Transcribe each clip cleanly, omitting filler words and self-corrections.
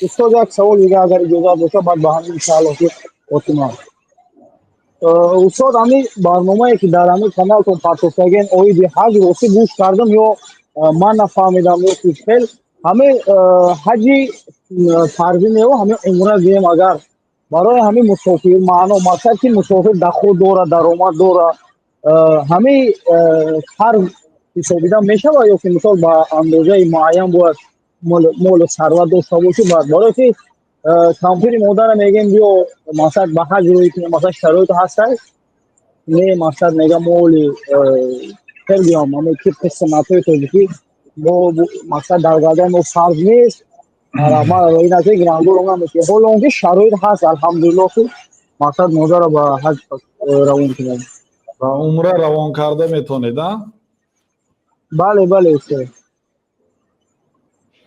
Устод, як савол дига, агар иҷозат боша, баъд ба ҳамин иншаалло ки хотима. Устод, ҳамин барномае, ки дар ҳамин каналтон партофтаген оиди ҳаҷ, ростӣ гӯш кардам, ё ман нафаҳмидам, ё ки хел ҳамин ҳаҷи фарзӣ нео, ҳамин умра гӯем, агар барои ҳамин мусофир, маъно мақсад ки мусофир доход дора, даромад дора, ҳамин фарз ҳисобида мешавад ё ки мисол ба андозаи муайян бояд молу сарват дошта бошӣ? Бояд барое ки кампири модара мегӯем, биё, мақсад, ба ҳаҷ рӯй кунем, масалан, шароит ҳастай, не, мақсад, мега моли хел биём, ҳамин тибқи суннатҳои тоҷикӣ мо, мақсад, дар гардани мо фарз нест, ҳоло он ки шароит ҳаст, алҳамдулилло, ки мақсад модарро ба ҳаҷ равон кунем. Ба умра равон карда метавонед, а? Бале, устод.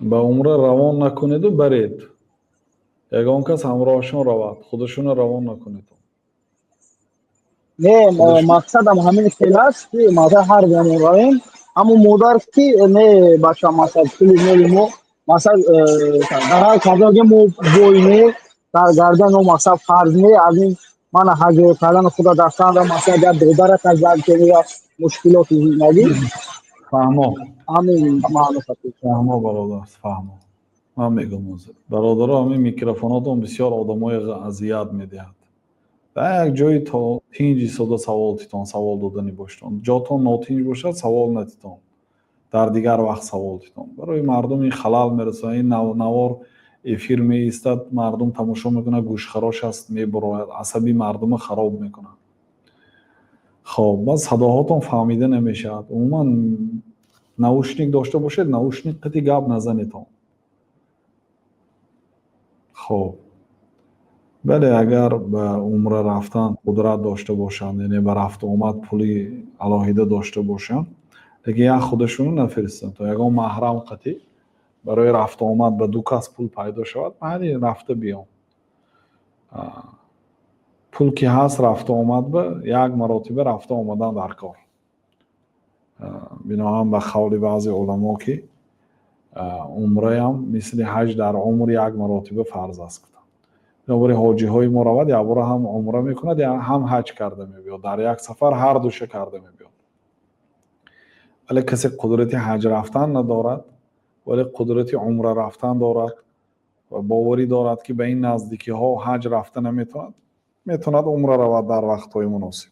Ба умра равон накунеду баред, ягон кас ҳамроҳшон равад, худашонро равон накунед. Не, мақсадам ҳамин хел аст, ки мақсад ҳар замон равем, ҳамун модар ки не, бача, мақсад, пули моли мо, мақсад, дарал карда мо бой не, дар гардан мо, мақсад, фарз не. Аз ин мана ҳаҷ кардан худа дастанда, мақсад, як додарат аз мушкилоти зиндагӣ. Фаҳмо. Ҳамин маъно. Фаҳмо, бародар, фаҳмо. Ман мегӯм ҳозир, бародаро, ҳамин микрофонотон бисёр одамои азият медиҳад. Ба як ҷои то тинҷ истода савол титон, савол додани боштон. Ҷотон нотинҷ бошад, савол натитон, дар дигар вақт савол титон. Барои мардум ин халал мерасонад. Ин навор эфир меистад, мардум тамошо мекунад, гӯшхарош аст, мебурояд, асаби мардума хароб мекунад. Хоб, баъд садоҳотон фаҳмида намешавад. Умуман, наушник дошта бошед, наушник қати гап назанедон. Хоб, бале, агар ба умра рафтан қудрат дошта бошанд, яъне ба рафту омад пули алоҳида дошта бошанд, лекин як худашонро нафиристанд, то ягон маҳрам қатӣ барои рафту омад ба ду кас пул пайдо шавад, майли, рафта биём. Пул ки ҳаст, рафту омад ба як маротиба рафта омадан дар кор. Биноан ба қавли баъзе уламо, ки умраям мисли ҳаҷ дар умр як маротиба фарз аст, гуфтанд. Бинобар ин ҳоҷиҳои мо равад, якбора ҳам умра мекунад, ҳам ҳаҷ карда мебиёд, дар як сафар ҳар душа карда мебиёд. Вале касе қудрати ҳаҷ рафтан надорад, вале қудрати умра рафтан дорад ва боварӣ дорад, ки ба ин наздикиҳо ҳаҷ рафта наметавонад, метавонад умра равад дар вақтҳои муносиб.